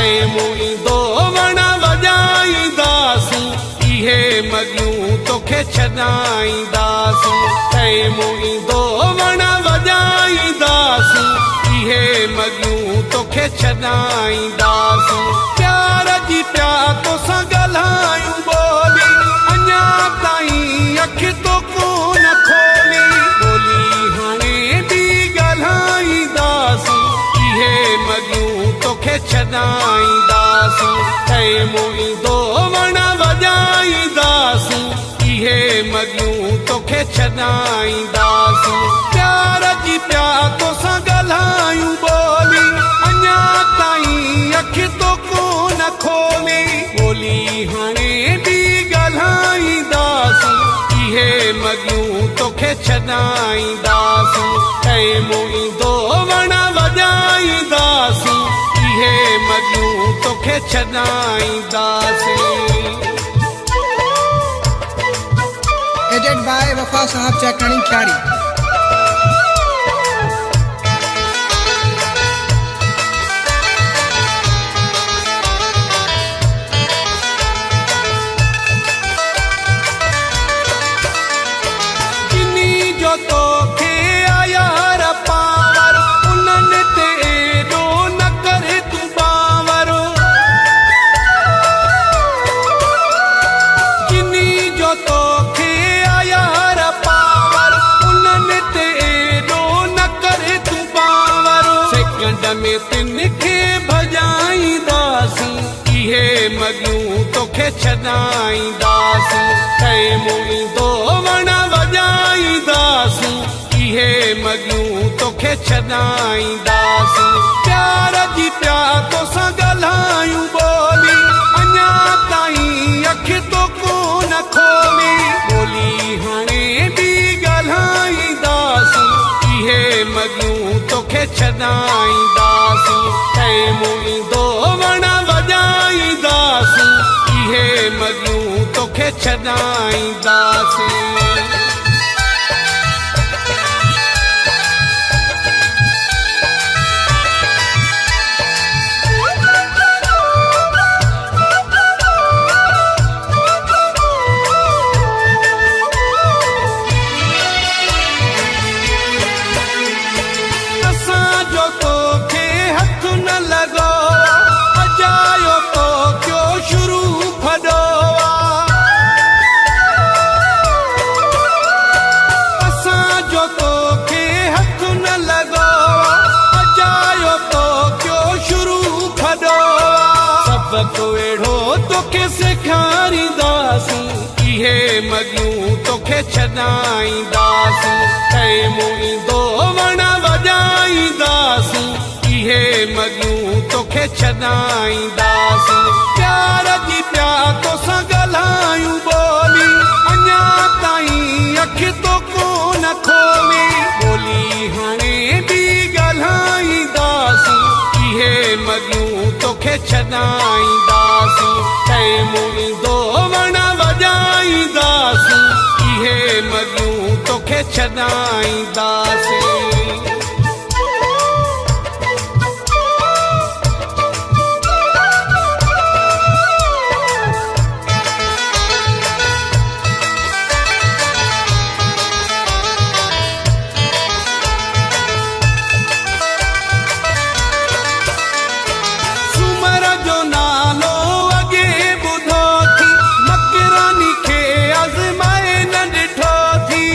Team ايندو وڻ وڄائينداسون، اهي مڳيون توکي ڇڏائينداسون. ٽيم ايندو وڻ وڄائينداسون، اهي مڳيون توکي ڇڏائينداسون. پيار جي پيا توسان ڳالهايون ٻولي، اڃا تائين اک تو ڪونه کولي. ٻولي هاڻي به ڳالهائينداسون، اهي مڳيون توکي ڇڏائينداسون. ٽيم ايندو وڻ وڄائينداسون، اهي مڳيون توکي ڇڏائينداسون. پيار جي پيا توسان ڳالهايون ٻولي، اڃا تائين اک تو ڪونه کولي. ٻولي هاڻي به ڳالهائينداسون، اهي مڳيون توکي ڇڏائينداسون. ٽيم ايندو وڻ وڄائينداسون، اهي مڳيون توکي ڇڏائينداسين. Edit by Wafa Sahab Chakani Khiari. جني جو توکي آيار پاور، انهن تي ايڏو نه ڪر تون باور. جني جو توکي آيار پاور، انهن تي ايڏو نه ڪر تون باور. سيڪنڊ ۾ تن کي ڀڄائينداسون، اهي مڳيون توکي ڇڏائينداسون. ٽيم ايندو وڻ وڄائينداسون، اهي مڳيون توکي ڇڏائينداسون. پيار جي پيا توسان ڳالهايون ٻولي، اڃا تائين اک تو ڪونه کولي. ٻولي هاڻي به ڳالهائينداسون، اهي مڳيون توکي ڇڏائينداسون. ٽيم ايندو وڻ وڄائينداسون، اهي مڳيون توکي ڇڏائينداسين. اسان جو توکي هٿ نه لڳو، اجايو تو ڪيو شروع ڦڏو. اسان جو توکي هٿ نه لڳو، اجايو تو ڪيو شروع ڦڏو. سبق اهڙو توکي سيکارينداسون، اهي مڳيون توکي ڇڏائينداسون. ٽيم ايندو وڻ وڄائينداسون، اهي مڳيون توکي ڇڏائينداسون. پيار جي پيا توسان ڳالهايون ٻولي، اڃا تائين اک تو ڪونه کولي. ٻولي هاڻي به ڳالهائينداسون، اهي مڳيون توکي ڇڏائينداسون. ٽيم ايندو وڻ وڄائينداسون، اهي مڳيون توکي ڇڏائينداسين. سومر جو نالو اڳي ٻڌو ٿي، مڪراني کي آزمائي نه ڏٺو ٿي.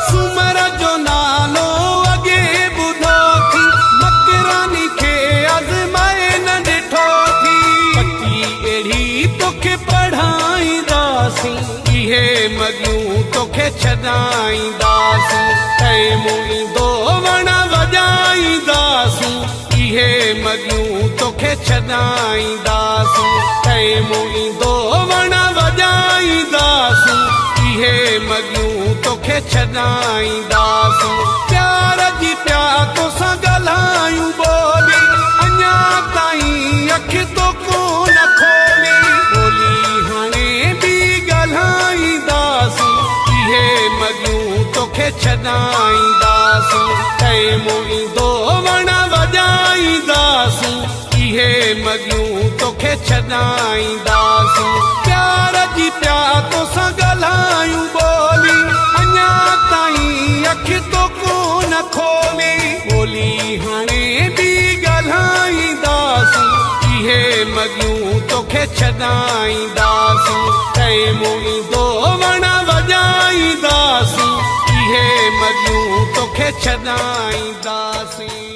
سومر جو نالو اڳي ٻڌو ٿي، مڪراني کي آزمائي نه ڏٺو ٿي. پٽي اهڙي توکي پڙهائينداسين، اهي مڳيون توکي ڇڏائينداسون. ٽيم ايندو وڻ وڄائينداسون، اهي مڳيون توکي ڇڏائينداسون. ٽيم ايندو وڻ وڄائينداسون، اهي مڳيون توکي ڇڏائينداسون. پيار جي پيا توسان ڳالهايون ٻولي، اڃا تائين اک تو ڪونه کولي. ٻولي هاڻي به ڳالهائينداسون، اهي مڳيون توکي ڇڏائينداسون. ٽيم ايندو وڻ مڳيون توکي ڇڏائينداسين. پيار جي پيا توسان ڳالهايون ٻولي، اڃا تائين اک تو ڪونه کولي. ٻولي هاڻي به ڳالهائينداسين، اهي مڳيون توکي ڇڏائينداسين. ٽائيم ايندو وڻ وڄائينداسين، اهي مڳيون توکي ڇڏائينداسين.